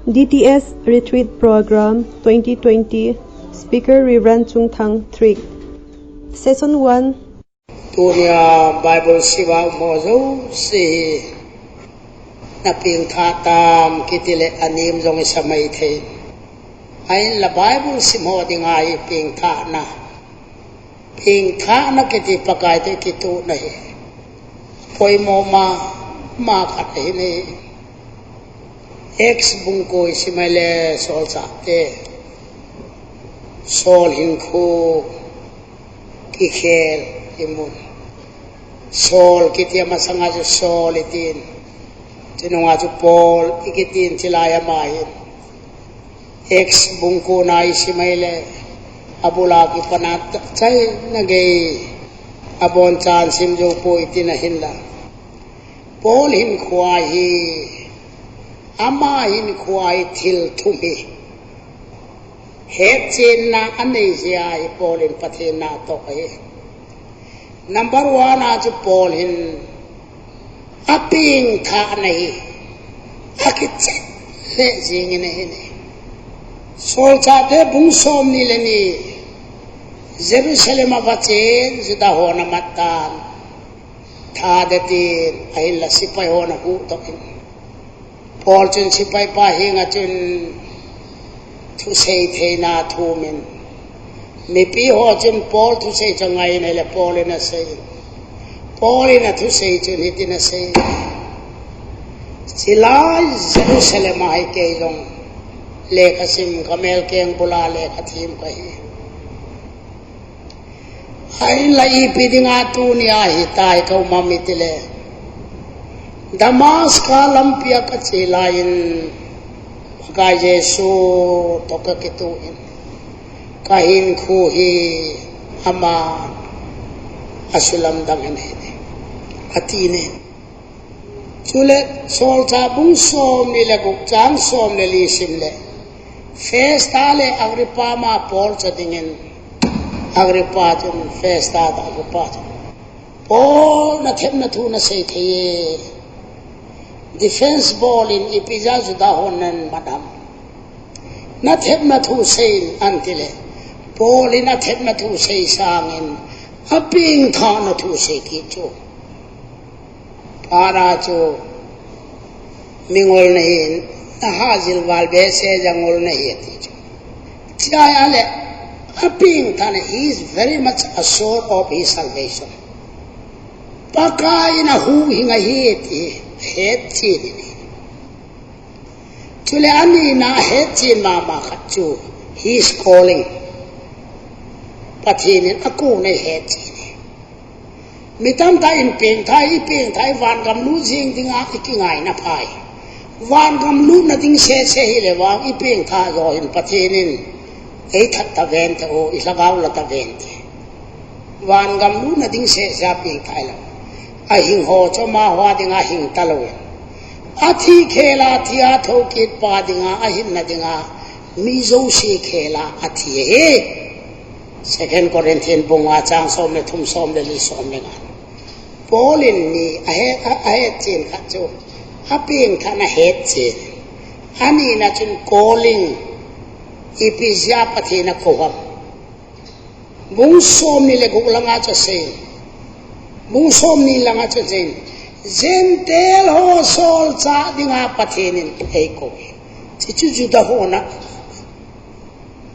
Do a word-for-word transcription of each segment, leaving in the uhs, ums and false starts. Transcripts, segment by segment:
D T S Retreat Program twenty twenty, Speaker Reverend Chungthang Trick. Session one. Tunia Bible siva mo jouse hi na pengthah tam kiti le anem jong isa maithei. Ahinla Bible sim ho dinga hi pengthahna. Pengthahna kiti Pakai te kitohna hi poimo mama khat ahi ne. Acts bung ko isim le Solchahte, Saul hinkho kikhel imun. Saul kiti amasanga chu Saul itin, chununga chu Paul ikitin, chulai ama hin Acts bung ko na isim le abula kipana chaina gei abonchan sim jou poi tina hinla. Paul hinkhoa hi, ama hinkhoa hi thil thum hi hetchenna anei jeh a hi Paul in Pathen natoh ahi. Number one a chu Paul hin apengthahna hi akichen le jingin ahi ne. Solchahte bung somni le ni Jerusalem a vachen Juda hon amat tan. Thadet in ahinla sepai hon ahuhdoh in. Paul chun sepai pa henga chun thusei theina athumin. Mipi ho chun Paul thusei chu angaiyin ahile Paul in asei. Paul in athusei chun hitin asei. Chulai Jerusalem a hi kei jong lekha sim kamel keng bula lekha thim kahi. Ahinla ipi dinga tunia hitia kaum ham itile, Damascus lampia kache laiyin Pakai Jesu toh kakitoh in, kahinkho hi ama asulamdang in ahi, ati ne. Chule Solchah bung somni le gup chang som le li sim le, Festa le Agrippa ma Paul cha dingin, Agrippa chun, Festa toh Agrippa chun, Paul nathepna thu nasei thei e. Defense bol in ipi jeh a Juda hon namat ham. Nathepna thu seiyin ati le, Paul in athepna thu sei sangin apengthahna thu sei kit chu. Para chu mingol nahi, nahajil val behseh jeh a ngol nahi ati chu. Chulai ahile, apengthahna, he is very much assured of his salvation. Pakai in ahuhhing ahi ti hetchen in ahi. Chule anina hetchen mama khat chu, his calling. Pathen in akouna ahetchen e. Mi tamtah in pengthah, ipengthah, vangam lut jing dinga ikingaina pha e. Vangam lutna ding sese hile vang ipengthah joh hin Pathen in eithat tauvinte o, ilhagao la tauvinte. Vangam lutna ding sese a pengthah lou. Ahing ho chu amaho dinga hing talou e. Athi khel a thi a thou kit pa dinga, ahinna dinga, mi jouse khel a athi ahi. Second Corinthians bung nga chang som le thum, som le li, som le nga. Paul in ni ahe, a, ahetchen khat chu, apengthahna hetchen. Anina chun calling, ipi jeh a Pathen in akou ham. Bung somni le gup langa chu asei. Bung somni langa chu asei. Gentile ho solchah dinga Pathen in eikou e. Hichu Juda hon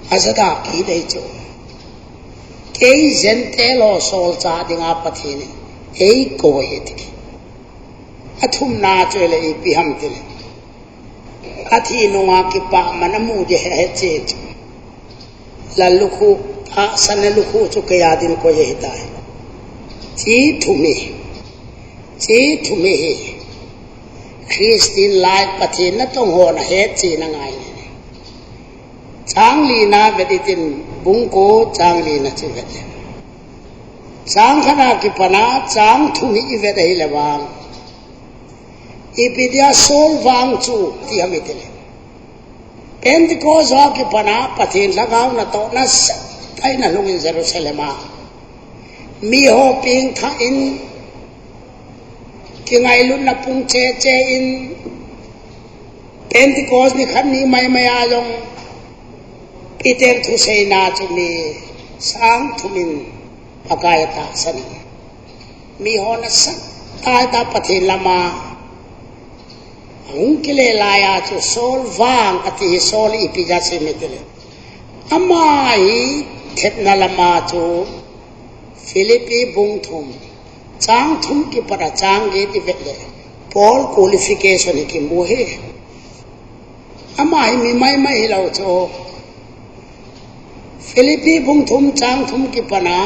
ajah da kit ahi chu. Kei Gentile ho solchah dinga Pathen in eikou e ati. Athumna chu le ipi ham tile, athi nunga kipah man amu ding ahi hetchen chu. Lallukhuh, tahsanna lukhuh chu kei a din koi ahitai. Hiche thum hi, hiche thum hi Christian life Pathen natong hon ahetchen angai e. Chang lina vet itin, bung ko chang lina chu vet le, chang khatna kipana chang thum hi ivet ahile vang, ipi dia Saul vang chu ti ham itile, Pentecost a kipana Pathen Lhagao natoh nasatah in alhung in Jerusalem a, miho pengthah in, kingailutna pung cheche in, Pentecost ni khat ni maimai a jong Peter thuseina chu mi sang thum in Pakai atahsan in. Mi hon asat tah tah Pathen lama hung kile lai a chu Saul vang ati hi. Saul ipi jat sei em itile, ama hi thepna lama chu Philippi bung thum, chang thum kipat a chang get ivet le Paul qualification hi kimu hi. Ama hi mi maimai hilou chu. Philippi bung thum chang thum kipat a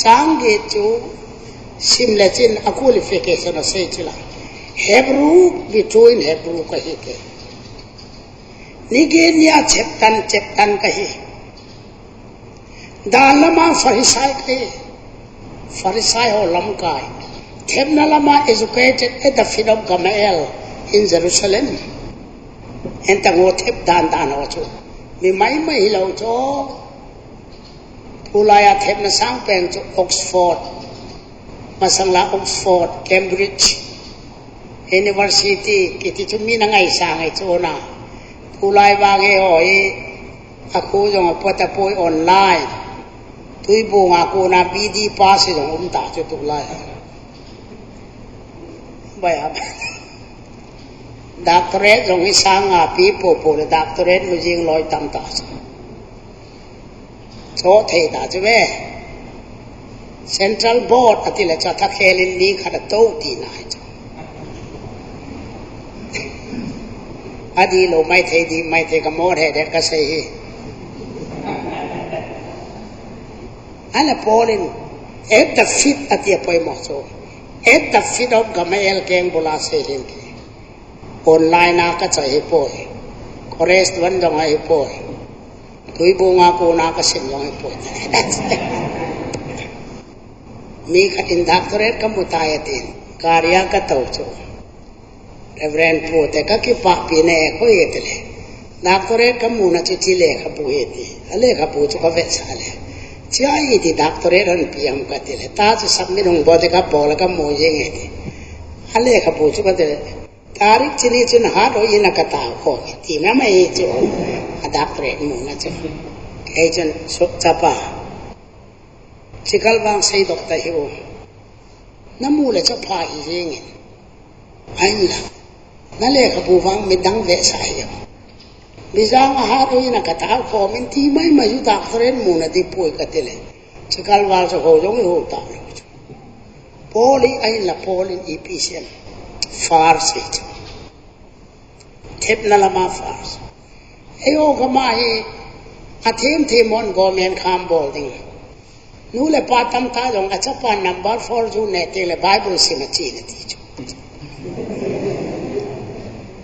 chang get chu sim le chun a qualification asei chu la. Hebrew, between Hebrew kahi ke. Ni get ni a cheptan, cheptan kahi. Dan lama Pharisai kahi. Pharisai ho lamkai. Thepna lama educated at the feet of Gamaliel in Jerusalem. Entang ho thep dan dan ho chu mi maimai hilou chu. Tulai a thepna sang peng chu Oxford, masang la Oxford, Cambridge University kiti chu mi na ngaisang e chu na. Tulai vang e ho hi, akhu jong apot apoi online. Tuibung a kona B D pass jong um ta chu tulai. Bai ha. Doctorate jong hi sang nga pi popo le doctorate mu jing loi tam ta chu. Cho thei ta chu ve. Central Board ati le chu athakhelin ni khat ato tina hi chu. Adih lou maithei, dih maithei ka mo he det kasei hi. Ana Paul in at the feet ati apoimo chu. At the feet of Gamaliel keng bula sei hin ti. Online a kachoi hipoi. College van jong ahipoi. Tuibung a kona kasim jong hipoi. Mi khat in doctorate kamu tai atin. Gari a katou chu. Reverend pu te kakipahpi ne koi e tile. Doctorate kamu na chu ti lekhabu hi ti. A lekhabu chu kavetsah le. Chia iti doctorate ahin pe ham kati le. Ta chu submit hung bol te kabol le kamu jeng e ti. A lekhabu chu kati le. Tarik chini chun hat ho in a katao ho. Ti maimai chu. A doctorate mu na chu. Kei chun suk chapa. Chikal vang seidoh ta hih u. Namu le chu apha hi jeng in. Ahinla. Na lekhabu vang midang vetsah hih u. Bijang a hat ho in a katao khom in ti maimai chu doctorate mu na dipoi kati le. Chikal val chu ho jong iho ta lou chu. Paul hi ahinla Paul in ipi sei em. First hi chu. Thepna lama first. Eiho gam a hi athem them hon government kham bol ding. Nu le pa tamtah jong achapa number four chu ne teng le Bible sim a che na ti chu.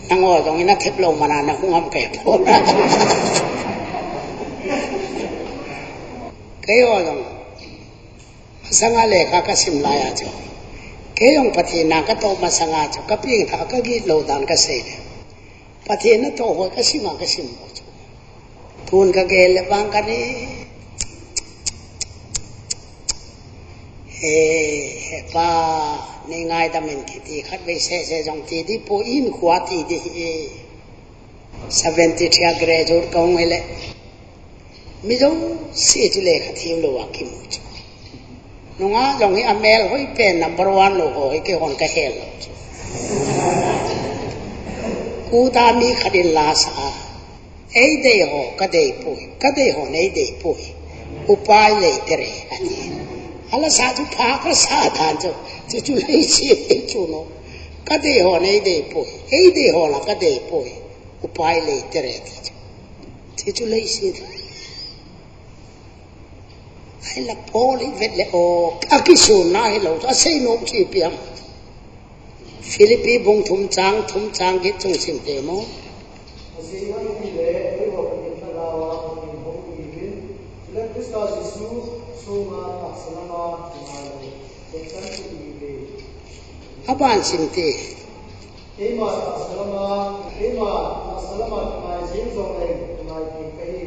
Nangho jong ina thep lou mana nahung ham kei Paul. Keiho jong. Masanga lekha kasim lai a chu. Kei jong Pathen na katou masanga chu. Kapeng tha kagit lou dan kasei le. Pathen na tou ho kasim a kasim lou chu. Tun kagel le vang kani. He, he pa, nei ngaidam in kiti khatvei sese jong ti dipoi in khua ti di hi. Seventy three a graduate kahung hile. Mi jouse chu lekha them lou a kimu chu. Nungah jong hi amel hoi pen number one lou ho hi keihon kahel lou chu. Kuta mi khat in la sa a. Eidei ho kadei poi, kadei ho neidei poi. Upai lei tere, ati. Ala sa chu pha kasa dan chu. Chu chu leiset chu no. Kadei ho neidei poi, eidei ho la kadei poi. Upai lei tere ti chu. Ti chu leiset. Ahinla Paul hi vet le o, akisun na hilou, asei nom chu ipi ham. Philippi bung thum chang, thum chang get chung sim te mo. Asei nom chu le, eiho Pathen thalawa, Pathen hou ihin, le Christa Jesu sunga tahsa lama kingai lou, Satan chu ive. Aban sim te. Keima tahsa lama, keima tahsa lama kingai jing jongleng kingai thei kahi.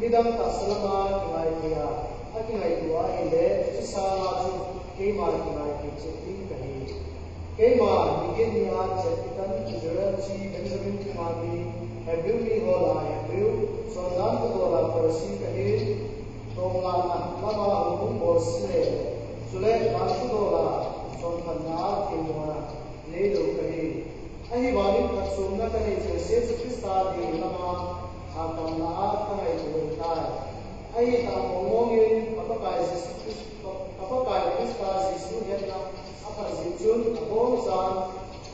Midang tahsa lama kingai thei a, akingaito ahile, hiche sanga chu keima kingai thei cheh ding kahi. Keima, Nigen nia Jepitan, Israel chi Benjamin thima mi, Hebrew mi ho lah a Hebrew, Sondan kho lah a Pharisee kahi, Tonglatna lama hung bolse le, chule dan kho lah a, chonphatna a themmo a neilou kahi. Ahivangin phatchomna kanei cheh Jesu Christa ding lama, a tamna a kangaito ahitai. Ahitah mong mongin, ka Pakai Jesu Christa, ka Pakai Christa Jesu hetna, aphat jeh chun, aboncha'n,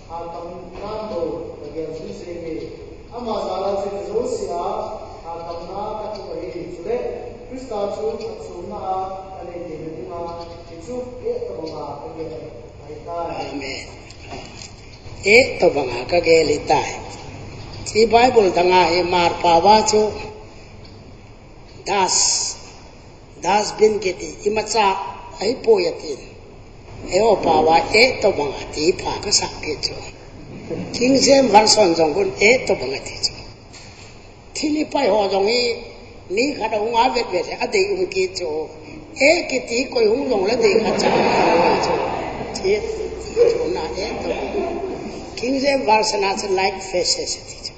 a tamna bou, kagel jing jenge. Ama jal a chun jouse a, a tamna katoh ahi. Chule, Christa chu phatchomna a, kanei theina dinga, hichu, eh, tobanga kagel ahitai. Amen. Eh, tobanga kagel ahitai. Hiche Bible danga hi Hmar paova chu, Das, dustbin kiti, imacha ahipoi atin. Eiho paova, eh, tobanga ti pha kasah kit chu. King James Version jong khun, eh, tobanga ti chu. Thil ipai ho jong hi, mi khat ahung a vet vet, adei um kit chu. Eh, kiti koi hung jong le dei khat cha chu. Ti, ti chu na, eh, tobanga. King James Version a chu like faces ti chu.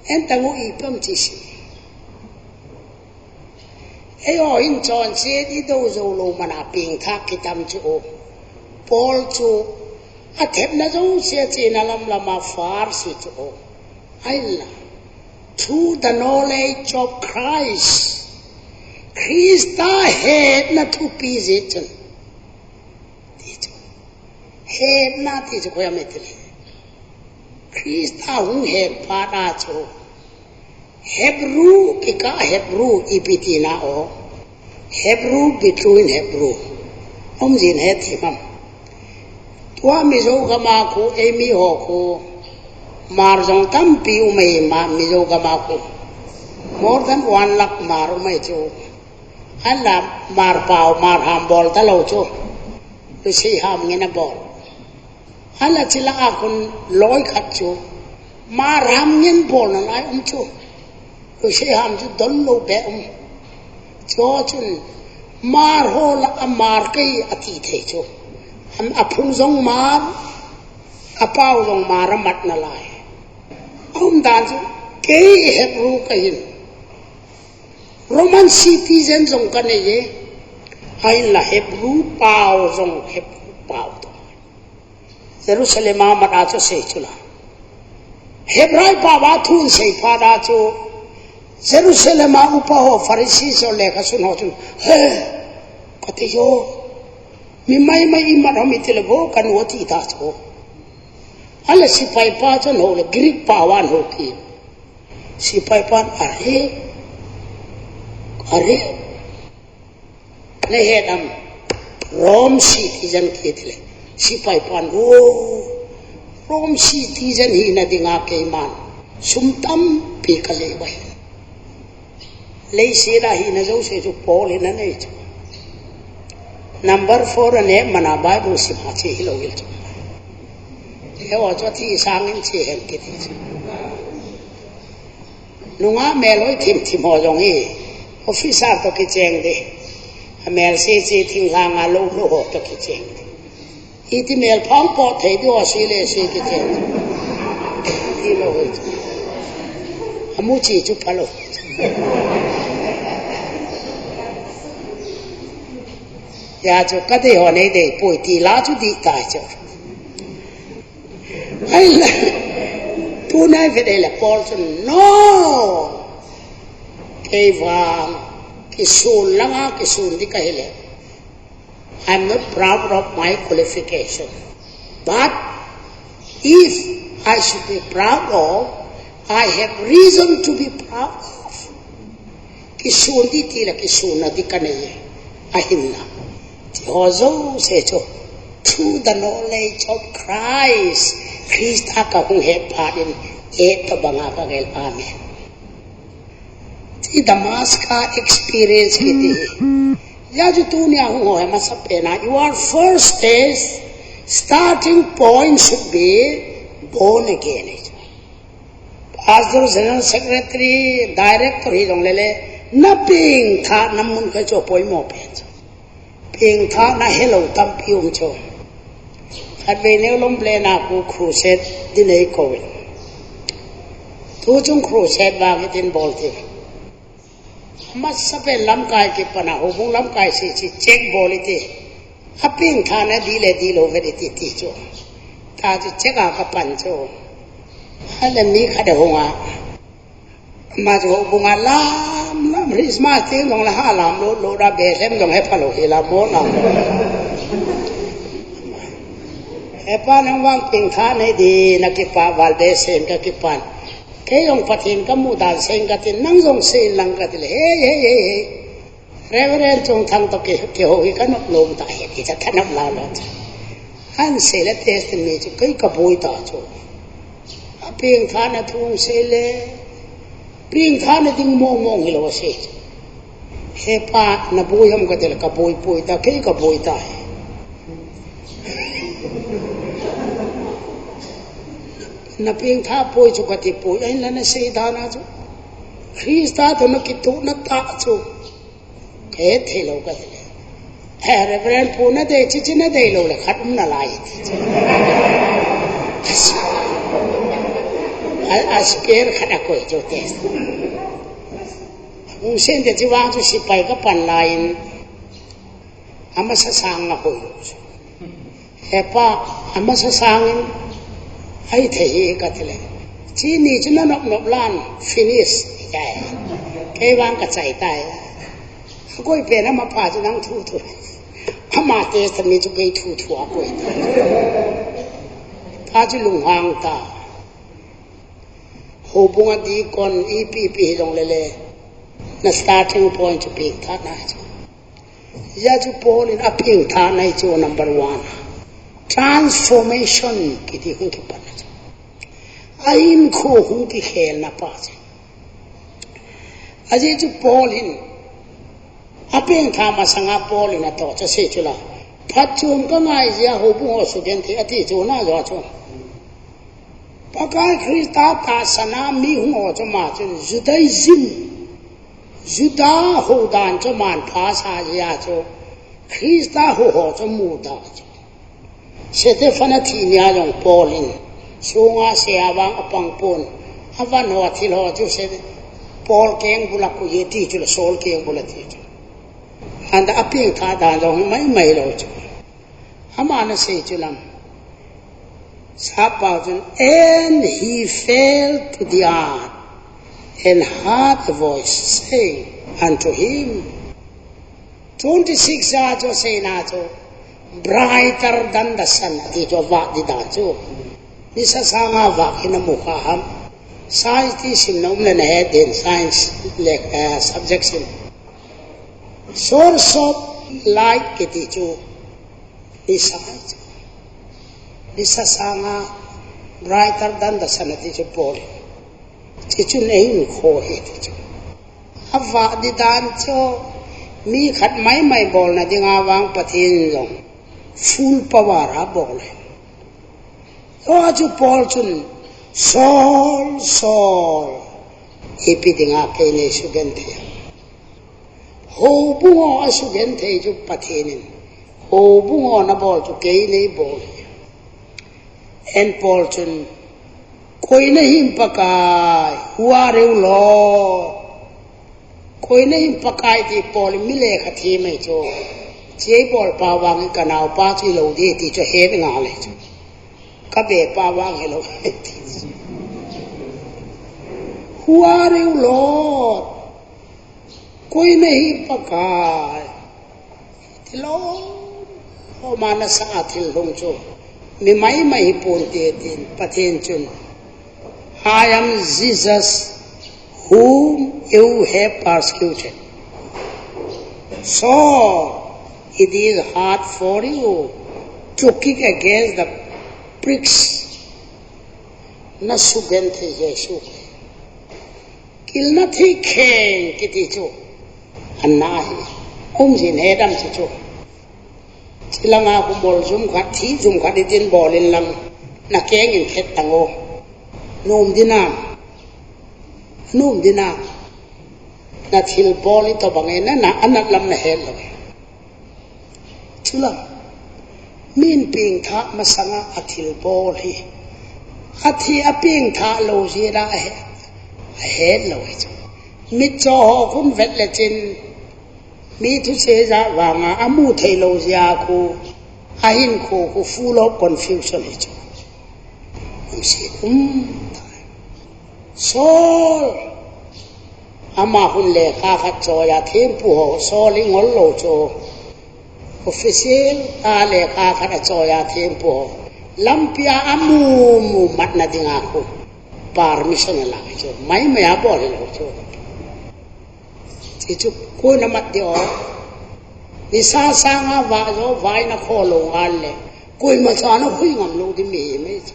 En tang u ipi ham ti si. Eiho hin chonset idou jou lou mana pengthah kitam chu o. Paul chu athepna jouse chena lam lama Pharisee chu o. Ahinla. Through the knowledge of Christ. Christa hetna thupi jeh chun. Ti chu. Hetna ti chu koi ham itile. Christa hung het phat a chu. Hebrew, kikah Hebrew, ipi tina o. Hebrew, between Hebrew. Umjin het thim ham. Tua Mizo gam a khu, ei mi ho khu. Hmar jong tampi um ahi ma, Mizo gam a khu. More than one lakh Hmar um ahi chu. Ahinla Hmar pao, Hmar ham bol talou chu. Lusei ham ngen abol. Ahinla chule a khun loi khat chu. Hmar ham ngen bol nalai um chu. Lusei ham chu don lou be um. Chuchun Hmar ho lah a Hmar kahi ati thei chu. Am aphung jong Hmar, apao jong Hmar amat nalai. Aumdan chu kei Hebrew kahin. Roman citizen jong kanei e. Ahinla Hebrew pao jong Hebrew pao toh. Jerusalem a mat a chu sei chu la. Hebrai pao a thu asei phat a chu. Jerusalem a upa ho Pharisee ho lekhasun ho chun. He, kati jo. Mi maimai imat ham itile vo kanu ati ta chu. Ahinla sepai pa chun hou le Greek pao a hou kit. Sepai pan, "Are, are, nahet am, Rome citizen kiti le." Sepai pan, "O, Rome citizen hina dinga keiman sum tampi kalei uve. Leiset a hina jouse chu Paul hina nei chu. Number four ane mana Bible sim a che hilou hel chu. He o chu thi sangin che hen kiti chu." Nungah melhoi thim thim ho jong hi officer toh kicheng ding. Amel se se thinglhang a lou lou ho toh kicheng ding. Iti mel phang pot thei ding ho se le se kicheng ding. Ti lou hi. Amu che chu phalou. Hijeh chun kadei ho nei dei poi ti la chu dih tai chu. Ahinla, tunai vet ahile Paul chun, "No! Kei vang, kisun langa kisun ding kahile. I'm not proud of my qualification. But if I should be proud of, I have reason to be proud of." Kisun ding tile kisunna ding kanei e. Ahinla. Hiche ho jouse chu. Through the knowledge of Christ. Christa kahung het phat in. Eh tobanga kagel. Amen. Hiche Damascus experience kiti hi. Hijeh chun tunia hung ho hi masapen a. Your first stage, starting point should be born again. Pastor, General Secretary, Director hijongle le, napengthahna mun kha chu poimo pen chu. Pengthahna helou tampi um chu. Khatvei New Lom Plain a khu crusade din eikou in. Tuchung crusade vang hitin bol ti. Amasapen lamkai kipana, houbung lamkai sese check bol iti. Apengthahna dih le dihlou vet iti ti chu. Tachu check a kapan chu. Ahile mi khat ahung a. Ama chu houbung a lam lam, Christmas teng jong la ha lam lou lou da, Bethlehem jong hephalou hi lam mo na. Hepa, nang vang pengthah nei di, nakipah val behseh in kakipan. Kei jong Pathen kamu dan seiyin katin, nang jong seiyin lang katile, hei, hei, hei, hei. Reverend Chungthang toh ki, kihou hi kanop nom ta hi, ti cha thanop la la cha. Ahin seile testimony chu kei kaboi ta chu. Apengthahna thu seile, pengthahna ding mong mong hilou asei chu. Hepa, naboi ham katile, kaboi poi ta, kei kaboi ta hi. Napengthah poi chu kati poi, ahinla nasei dan a chu. Christa toh nakituh na tah chu. Kahet thei lou katile. Eh, Reverend Pu nadei, chichi nadei lou le, khat um nalai ti. A, a spare khat akoi chu te. Hung sen te chi vang chu sepai kapan laiyin. Amasa sanga hoi lou chu. Hepa, amasa sangin, ahithei hi katile. Chini chu nanop nop lan, finish, ti tai. Kei vang kachai tai. Akoi pen amapa chu nang thu thu. Ama testimony chu kei thu thu akoi. Pa chu lunghang ta. Houbung a deacon ipi ipi hilou lele. Na starting point chu pengthahna chu. Hijeh chun Paul in apengthahna hi chu number one. Transformation kiti hung kipan na chu. Ahinkho hung kikhelna pa chu. Ajeh chu Paul in apengthah masanga Paul in atoh chu asei chu la. Phatchom kangai jeh a houbung ho sugenthei ati chu na jo chu. Pakai Christa tahsan a mi hung ho chu ama chun Judaism. Juda hou dan chu aman phasah jeh a chu, Christa hou ho chu amu dan chu. Stephen athi nia jong Paul in, sunga se a vang apang pon, avan ho athil ho chu se, Paul keng bula koi e ti chu la, Saul keng bula ti chu. Anta apengthah dan jong mai mai lou chu. Aman asei chu lam. Sap pau chun, and he fell to the earth, and heard a voice saying unto him. Twenty-six a chu asei na chu, brighter than the sun, ati chu avah di dan chu. Nisa sanga vah hi namu kha ham. Science ti simna um le nahet ding, science le, eh, subject sim. Source of light kiti chu. Nisa, nisa sanga brighter than the sun ati chu Paul. Chuchun eihin kho hi ti chu. Avah di dan chu mi khat mai mai bolna dinga vang Pathen in jong full power a bol e. Hijeh chun Paul chun, Saul, Saul, ipi dinga kei nei sugenthei. Houbung ho asugenthei chu Pathen in. Houbung ho nabol chu kei neibol hi. And Paul chun, koi nahim Pakai, who are you Lord? Koi nahim Pakai ti Paul in mi lekha them ahi chu. Hiche bol pa vang in kanaopa chu hilou ding ti chu ahet ngal e chu. Kabe pa vang hilou ti. Who are you Lord? Koi nahim Pakai. Thil lom lom a nasa a thil lhung chu. Mi mai mai hi ponte tin Pathen chun. I am Jesus whom you have persecuted. So it is hard for you to kick against the pricks. Nasugenthei Jesu. Kilna thei kheng kiti chu. Ana hi. Um jin he dam chu chu. Chilanga khu bol jum khat, thi jum khat itin bol in lang. Nakeng in khet tang o. Nom dinam. Nom dinam. Nathil bol itobang e, na, na, anat lam nahet lou e. Chula. Min pengthah masanga athilbol hi. Athi apengthah lou jeh a ahe, ahet lou hi chu. Mitcho ho khun vet le chin, mi thusei ja vanga amu thei lou jeh a khu, ahinkho khu full of confusion hi chu. Um si um. Saul. Ama hun lekha khat choi a thempu ho, Saul i ngol lou chu. Official a lekha khat a choi a thempu ho. Lampi a amu mu matna dinga khu permission ala chu. Mai mai a bol lou chu. Chi chu koina mat di o. Nisa sanga va jo vaina kho lou ngal le. Koima cha na hui ngam lou di mi mai chu.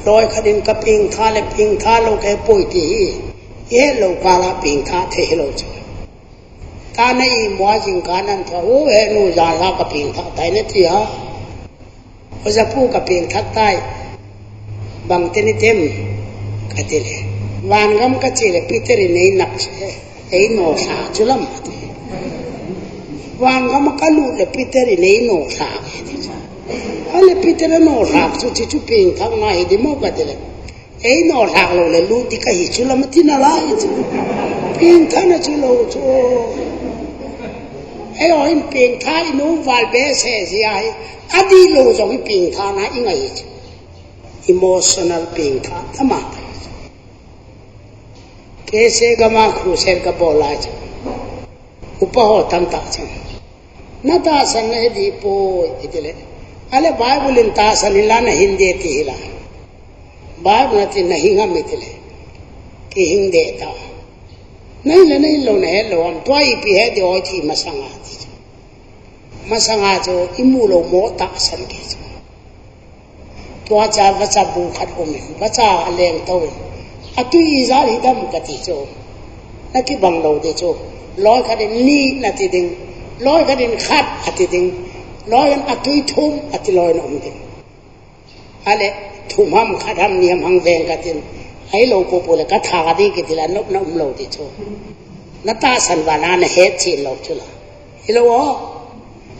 Loi khat in ka pengthah le pengthah lou ka poi ti hi. He lou kala pengthah thei lou chu. Tana imo a jingkah nan tha, "O, he nu, jan la ka pengthah tai ne," ti a. "O japu, ka pengthah tai. Bang teni tem," ka ti le. "Vangam ka che le Peter in ei nak, ei nosa chu lam," a ti. "Vangam ka lut le Peter in ei nosa," a ti. "Ale Peter a nosa chu, chi chu pengthah na hi di mo," ka ti le. "Ei nosa lou le lut di ka hi chu lam," a ti nalai chu. Pengthah na chu lou chu. Eiho hin pengthah i nom val behseh jeh a hi, adih lou jong hi pengthah na i ngai chu. Emotional pengthah tama. Kei se gam a crusade ka bol lai chu. Upa ho tamtah chu. "Na tahsan na hi di poi," i ti le. "Ale Bible in tahsan hila na hin de ti hila. Bible na ti na hing ham," i ti le. "Ki hing de ta." "Na hin le na hin lou na het lou ham, tua ipi he di oi thi masanga," ti chu. Masanga chu i mu lou mo tahsan kei chu. Tua cha vacha bu khat um in, vacha a leng tou in. "Atui ijat hi dam," ka ti chu. "Na kibang lou di chu. Loi khat in ni na ti ding. Loi khat in khat a ti ding. Loi in atui thum a ti loi na um ding. Ale thum ham khat ham ni ham hang veng ka tin. Ai lou popo le ka tha ka di ki ti la nop na um lou di chu. Na tahsan vana na het chin lou chu la. Hilou o.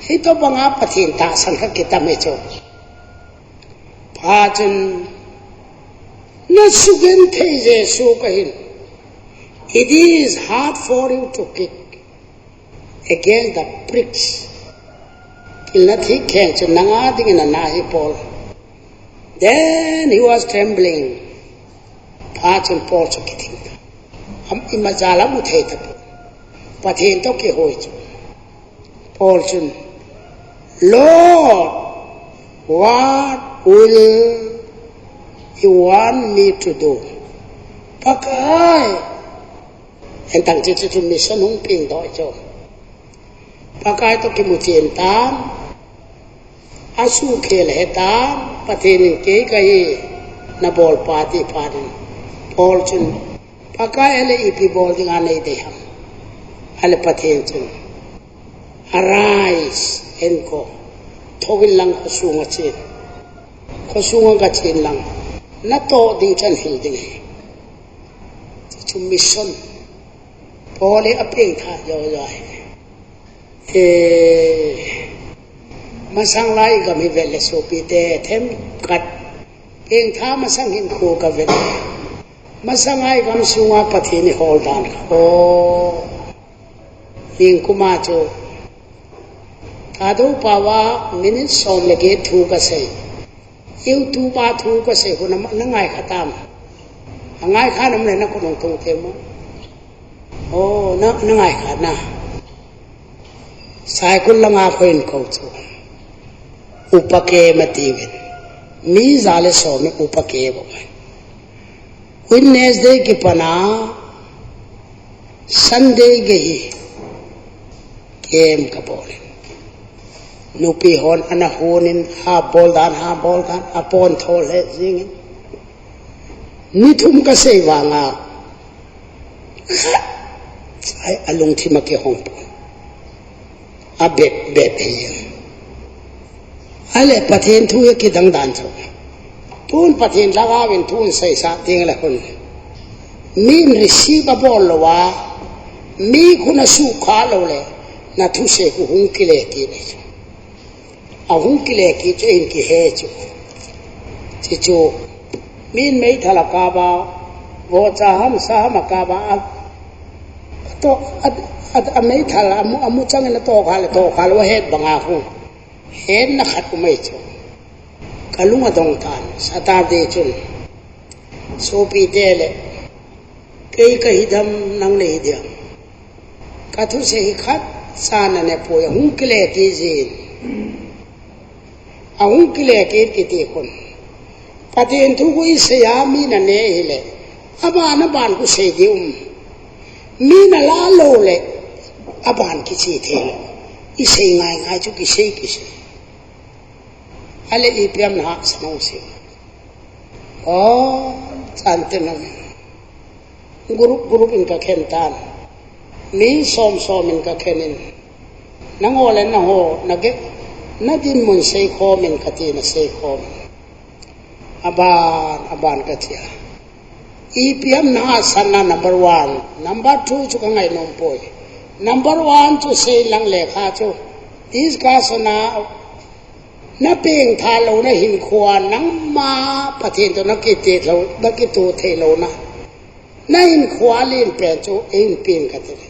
Hitobanga Pathen tahsan kha kitam hi chu. Pha chun, "Na sugenthei Jesu ka hin. It is hard for you to kick against the pricks. Kilna thik kheng chu nanga dingin ana hi Paul." Then he was trembling. Pha chun Paul chu kithing ta. Am ima jal a mu thei tapoi. Pathen toh kihoi chu. Paul chun, "Lord, what will you want me to do?" Pakai. Entang chi chu chu mission hung peng doh chu. Pakai toh kimu chen tan. Asukhel he tan, Pathen in kei kahi na bolpa ti phat in. Paul chun, Pakai, ale ipi bol dinga nei dei ham? Ale Pathen chun, "Arise and go." Thouvin lang khosunga chen. Khosunga gachen lang. Natoh ding chan hil ding ahi. Chu mission. Paul in apengthah jojo ahi. Eh, masang lai gam hi vet le sopite, themkhat pengthah masang hin khu ka vet. Masang lai gam sunga Pathen in hol dan kha. Oh, ningkuma chu Thadou pao a minute som le get thu ka sei. YouTube a thu ka sei khu na, na ngai kha tam. A ngai kha nam le na khut hung thong te mo. Oh, na, na ngai kha na. Saikul langa khoin ko chu. Upa ke ma ti ven. Mi ja le som upa ke bo. Wednesday kipana Sunday gei hi kem ka bol in. Nupi hon ana hon in, ha bol dan, ha bol dan, apon thol he jing in. Ni thum ka sei vanga. Ai, alungthim a kihong pon. A bep bep hi. Ale Pathen thu hi kidang dan chu. Tun Pathen lhagao in thu seisa ding le hun. Mi in receive abol lou a, mi khun asukha lou le, na thusei khu hung kile ti le chu. Ahung kile kit chu hin kihe chu. Chuchu. Min meithal a kap a. Vohcha ham, sa ham a kap a. A, to, a, a, a meithal a mu, a mu chang in a tohkhal, a tohkhal a het banga khu. Hetna khat um ahi chu. Ka lung adong tan. Saturday chun. Sopite le. Kei ka hi dam, nang le hi diam. Ka thusei hi khat cha na ne poi, ahung kile kit jin. Ahung kile kit kiti khun. Pathen thu khu i sei a mi na ne hile. Aban aban khu sei di um. Mi na la lou le. Aban kichi thei lou. I sei ngai ngai chu kisei kisei. Ale ipi ham na hahsa nung si. Oh, chan te nung. Group, group in ka khen tan. Mi som som in ka khen in. Nangho le nangho, na ge, na dinmun seikhom in kati na seikhom in. Aban, aban ka tia. Ipi ham na hahsatna number one. Number two chu ka ngai nom poi. Number one chu sei lang lekha chu. Discussion a Na pengtha louna hinkhoa nangma Pathen toh na kitoh lou, na kitoh thei louna. Na hinkhoa len pen chu eihin peng kati le.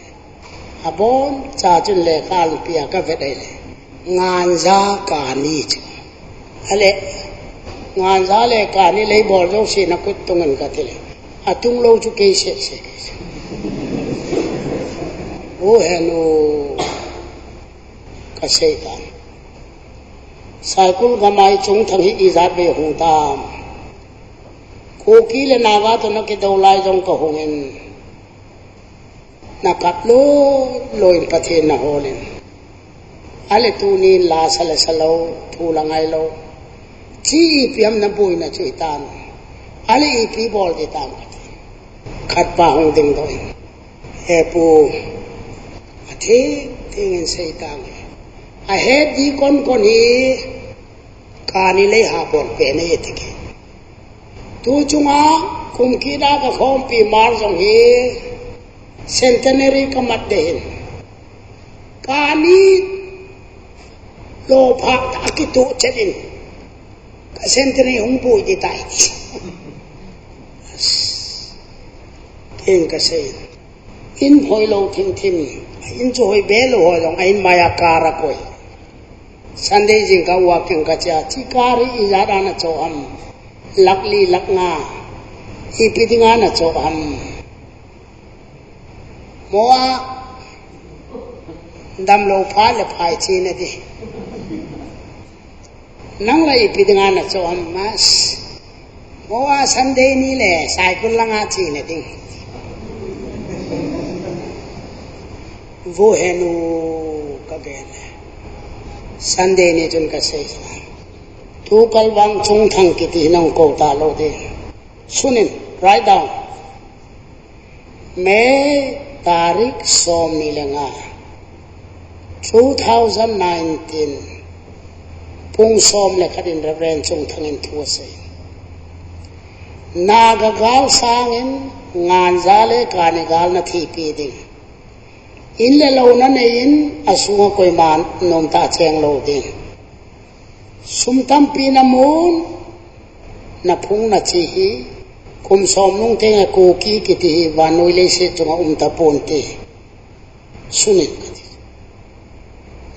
Aboncha chun lekha ahin pia ka vet ahile. Nganja kani chu. Ale, nganja le kani lei bol jouse na khut tung in kati le. Atung lou chu kei seh seh. O henu. Ka sei tan. Saikul gam a i chungthang hi ijat vei hung tam. Kuki le Naga toh na kidou lai jong ka hung in. Na kap lou lou in Pathen na hol in. Ale tunin la sa le sa lou, thu la ngai lou. Chi ipi ham na boina chu hitan. Ale ipi bol ding tam. Khat pa hung ding doh in. He pu, atheng theng in sei tange. Ahet di kon kon hi, kani lei ha bol pen e ti ke. Tu chunga, kum kida ka khompi mar jong hi, centenary ka mat de hin. Kani lo phak ta kitoh chet in. Ka centenary hung boi di tai. Ken ka sei. In hoi lou thim thim, in chu hoi be lou hoi jong, a in maiya kara koi. Sunday jingkah uva ken ka chia, chi kari ijat a na cho ham, lak li lak nga, ipi dinga na cho ham. Mo a, damlou pha le phai chi na di. Nang la ipi dinga na cho ham mas. Mo a Sunday ni le, Saikul langa chi na ding. Vo henu ka gen le. Sunday ni chun ka sei sa. Tu kal vang chungthang kiti nang ko ta lou ding. Sunin, write down. May tarik som ni le nga, two thousand nineteen, pung som le khat in Reverend Chungthang in thu asei. Naga gal sangin nganja le kani gal na thipi ding. In le lou na nei in asunga koiman nom ta cheng lou ding. Sum tampi na mun, na phung na chi hi, kum som nung teng a Kuki kiti hi, vannoi leiset chunga um ta pon te. Sunin kati.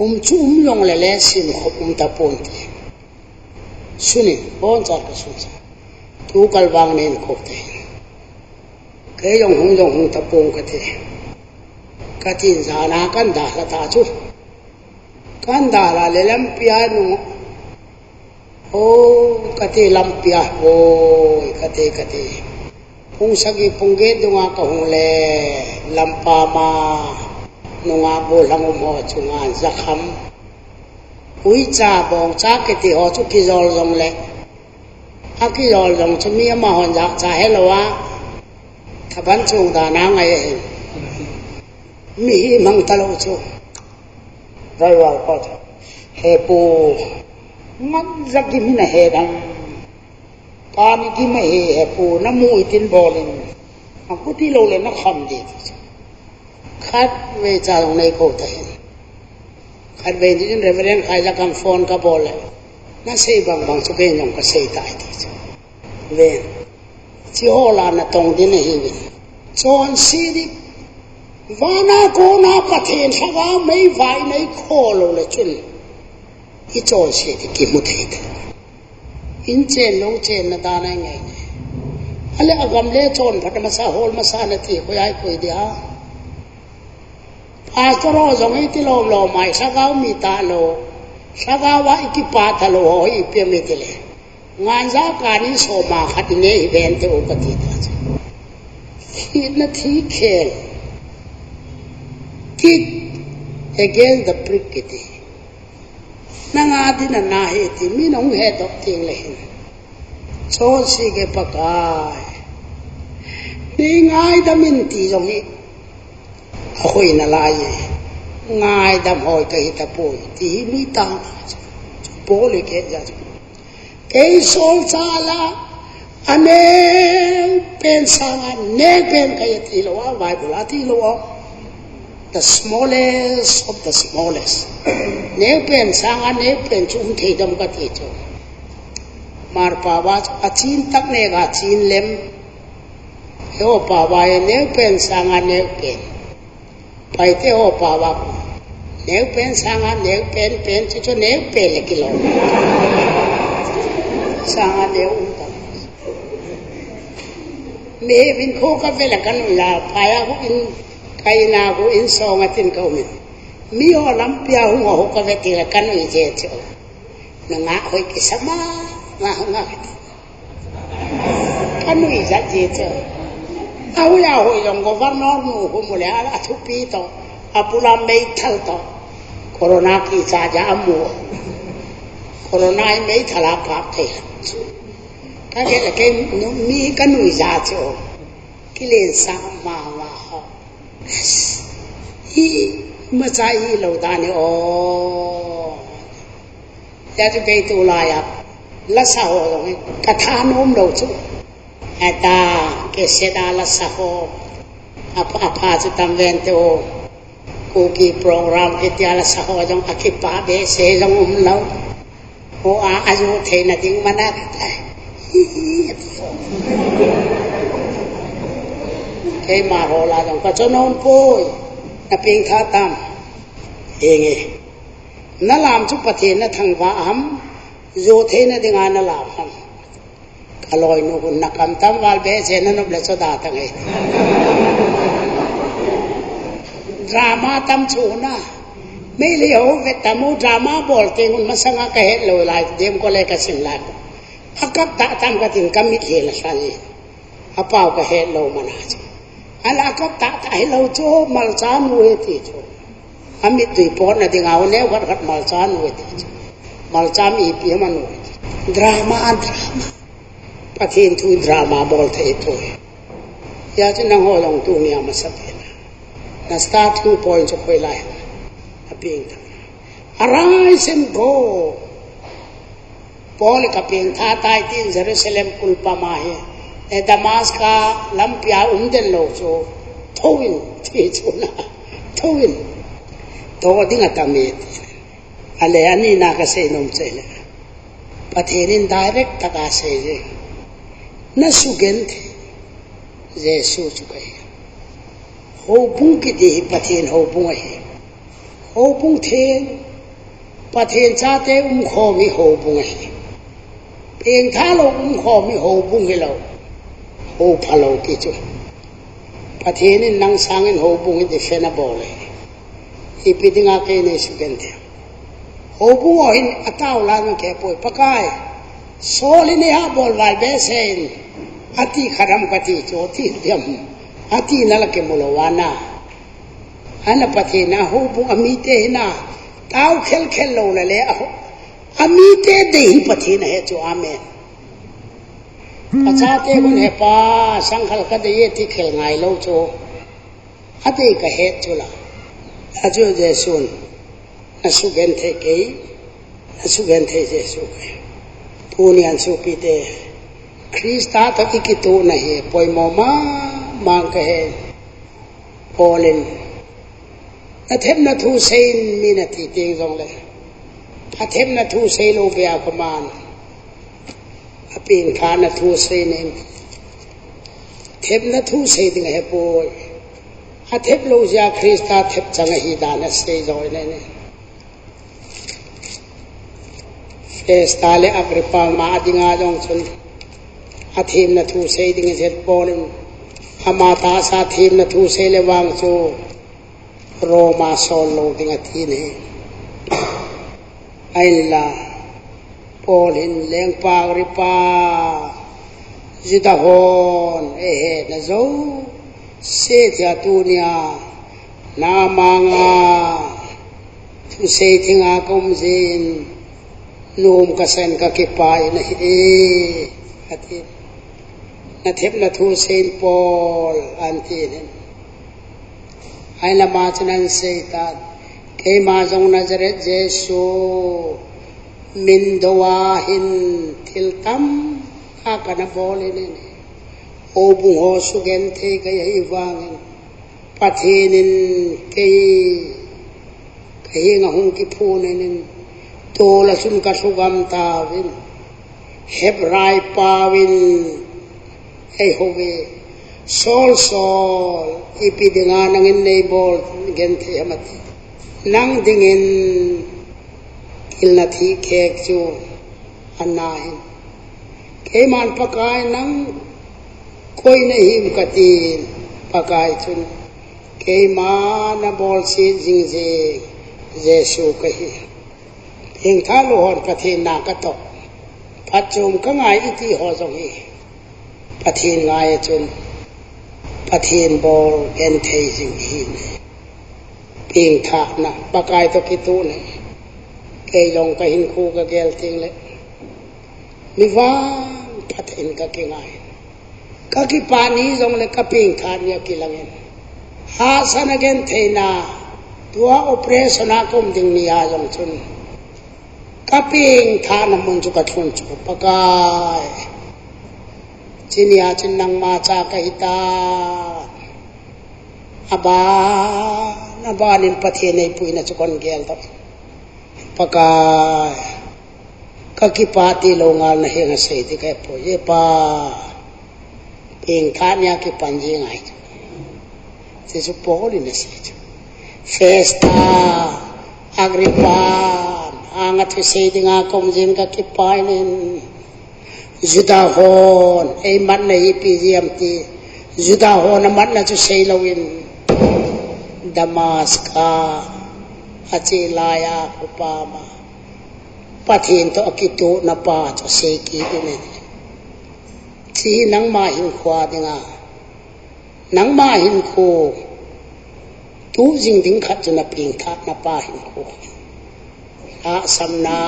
Um chu um jong le le sim khop um ta pon te. Sunin, bon char ka sun sa. Tu kal vang nen ko te. Kei jong hung jong hung ta pon kati. Katin jana kan da la ta chu. Kan da la le lampi a nung. O, kati lampi a, oi, kati, kati. Pung sagi, pung get dunga ka hung le, lampi a ma, nunga bu lang um ho chunga, jakham. Ui cha, bong cha, kiti ho chu kijol jong le. A kijol jong chu mi ama hon ja, cha helou a. Thaban chung da na ngai hin. Mi hi mang ta lou chu. Rai rai pa chu. He pu, man ja gim hi na he dang. Kani gim a he, he pu, na mu itin bol in. A kuti lou le na kham di. Khat vei cha long nei ko ta hin. Khatvei ni in Reverend Khaija kan phone kabol le, nasei bang bang chu ken jong kasei tai ti chu. Ven. Chi ho la natong ding ahi uvin. Chonse ding. Vana kona Pathen lhagao mei vai nei kho lou le chun, ichonse ding kimu thei ta. In chen lou chenna dan ahi ngai ngai. Ale agam le chon phat masa hol masa nati koi ai koi dia. Pastor ho jong iti lom lom ai, lhagao mi talou. Lhagao a ikipa talou ho hi ipi ham itile, nganja kani soma khat nei hi ven te u kati ta chu. Thina thi khel. Kick against the prick kiti. Nanga ding nana hi ti, mi nahung hedoh teng le hin. Chonse ding Pakai. Nei ngaidam in ti jong hi. Ahoina lai e. Ngaidam hoi kahi tapoi. Ti hi mi tang. Chu Paul hi kei ja chu. Kei solchah lah a, aneo pen sanga neo pen kahi ati lou a, Bible a ati lou a. The smallest of the smallest. Neo pen sanga neo pen chu um thei dem kati chu. Mar pao a chu achin tak neh a chin lem. Eiho pao a neo pen sanga neo pen. Paite ho pao a, neo pen sanga neo pen, pen chu chu neo pen le kilom. Sanga neo um tam. Mihem in kho kave le kanui a, phai a khu in, ka in a khu in song a tin ka um in. Mi ho lampi a hung a khu kave teng le kanui je chu. Nanga hoi kisa ma, nga nga kati. Kanui jat ji chu. Ahui ahui jong governor nu khu mu le, a, athupi toh, abul a meithal toh. Corona kicha ja amu. Corona hi meithal a kap thei. Kagel le kei nu, mi kanui ja chu. Kilen sang ma ma ho. Hi, imacha ilou dan hi o. Hijeh chun kei tulai a lasa ho jong hi kathanom lou chu. Ata, cassette a lasa ho. Apha, apha chu tam ven te o. Kuki program kiti a lasa ho jong akipah behseh jong umlou. Ho a, ajoh theina ding mana kata. Hi, hi, ati ho. Keima ho la jong kachonom poi. Napeng tha tam. Henge. Nalam chu Pathen nathangvah ham, joh theina dinga nalam ham. Kaloinu hun nakam tam val behseh nanop le choda tange. Drama tam chu na. Meilhei ho vet tam u, drama bol teng un masanga kahet lou lai, D M College kasim lai. Akap tah tam katin kamit hi la sani. Apao kahet lou mana chu. Ala akap tah tah hilou chu, malcha nu e ti chu. Amit tui potna dinga u neo khat khat malcha nu e ti chu. Malcha mi ipi ham anu e ti. Drama, drama. Pathen thu drama bol thei poi. Hijeh chun nangho jong tunia masapen a, na starting point chu hoilai ham? Apeng tha. Arise and go. Paul kapeng tha tai tin Jerusalem kulpam a hi, eh, Damascus lampi a um den lou chu. Thouvin, ti chu na. Thouvin. Tho ding atam e ti. Ale, ani na kasei nom chu le, Pathen in direct tah a asei jeng. Nasugenthei Jesu chu kahi. Houbung kiti hi Pathen houbung ahi. Houbung theng, Pathen chate umkhom hi houbung ahi. Pengtha lou umkhom hi houbung hilou. Hou phalou ti chu. Pathen in nang sangin houbung hi defend abol e. Ipi dinga kei nei sugenthei? Houbung ho hin atao la nang kei poi, Pakai, Saul in eiha bol val behseh in, ati khat ham kati chu, ati diam. Ati na la kimu lou ana. Ana Pathen a houbung amite hina, tao khel khel lou la le, a ho-, amite dei hin Pathen ahe chu, amen. Kachate khun hepa, sangkhal kadei e ti khel ngai lou chu. Adei kahet chu la. Achu Jesun, nasugenthei kei, nasugenthei Jesu kei. Tuni an sopite, Christa toh ikitona hi poimo mama kahe. Paul in, Athepna thu seiyin mi nati teng jongle, athepna thu seilou beh a koiman apengthahna thu seiyin, thepna thu sei ding ahepoi. Athep lou jeh a Christa thepchang ahi dan asei joi nene. Festa le Agrippa ma adinga jong chun athemna thu sei ding ahet Paul in, ama tahsa themna thu sei le vang chu Roma sol lou ding ati ne. Ahinla Paul hin, Lengpa Agrippa, Juda hon eihetna jouse thia tunia na manga thusei thenga kaum jeh in nom kasan, kakipah in ahi e, ati. Nathepna thu seiyin Paul, ati in. Ahinla ama chun ahin seitan, keima jong Nazareth Jesu min dou a hin thil tamtah kana bol in, houbung ho sugenthei kahi vangin Pathen in kei kahenga hung kiphon in, tol a chun kalhugam tauvin, Hebrai paovin eihouve, Saul, Saul, ipi dinga nangin neibol genthei ham ati. Nang dingin gilna thihkhek chu ana hin. Keiman, Pakai, nang koi nahim katin, Pakai chun, keima nabolse jing jing Jesu kahi. Pengthah lou hon Pathen na katoh, phatchom kangai iti ho jong hi Pathen ngai a chun Pathen bol genthei jing hi. Pengthahna, Pakai toh kitoh na. Kei jong kahinkho kagel tengle mi vangphat in kakingai. Kakipah ni jongle kapengthah ni akilangin, hahsatna gentheina, tua operation a kaum ding ni a jong chun kapengthahna mun chu kalhun chu, Pakai, chuni a chun nangma cha kahitan, aban aban in Pathen eipuina chu kon geldoh. Pakai, kakipah tilou ngal nahenga sei ding kahepoi, e Pa. Pengthah ni a kipan jing ahi chu. Chuchu Paul in asei chu. Festa, Agrippa anga thusei dinga kaum jeh in kakipah in, Juda hon eimatna hi ipi jeh ham ti, Juda hon amatna chu seilouvin, Damascus a che laiya khopama Pathen toh akitohna pa chu asei kit in, hiche nangma hinkho dinga, nangma hinkho tuh jing ding khat chu napengthahna pa hinkho, lhahsamna,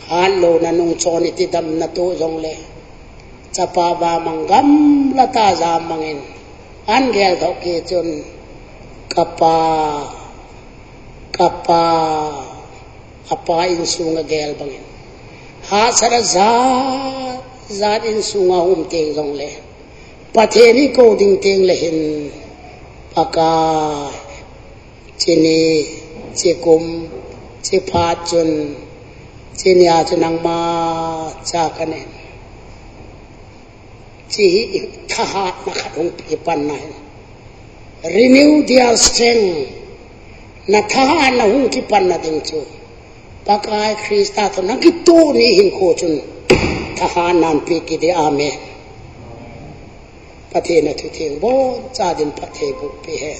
hatlouna, nungchon iti damna toh jongle, chapa vamang, gamla tah jamang in ahin geldoh kit chun, kapa, kapa, apa insunga gel bangin, hahsatna jat jat insunga um teng jongle, Pathen ikou ding tengle hin, Pakai, chuni, chikum, chiphat chun, chunia chu nangma cha kanen, chi hi thahatna khat hung kipanna hin, renew their strength, nathahatna hung kipanna ding chu Pakai Christa toh nakitoh ni hinkho chun thahatna napeh kit in, amen. Pathen athutheng boncha din phatthei boh peh hen.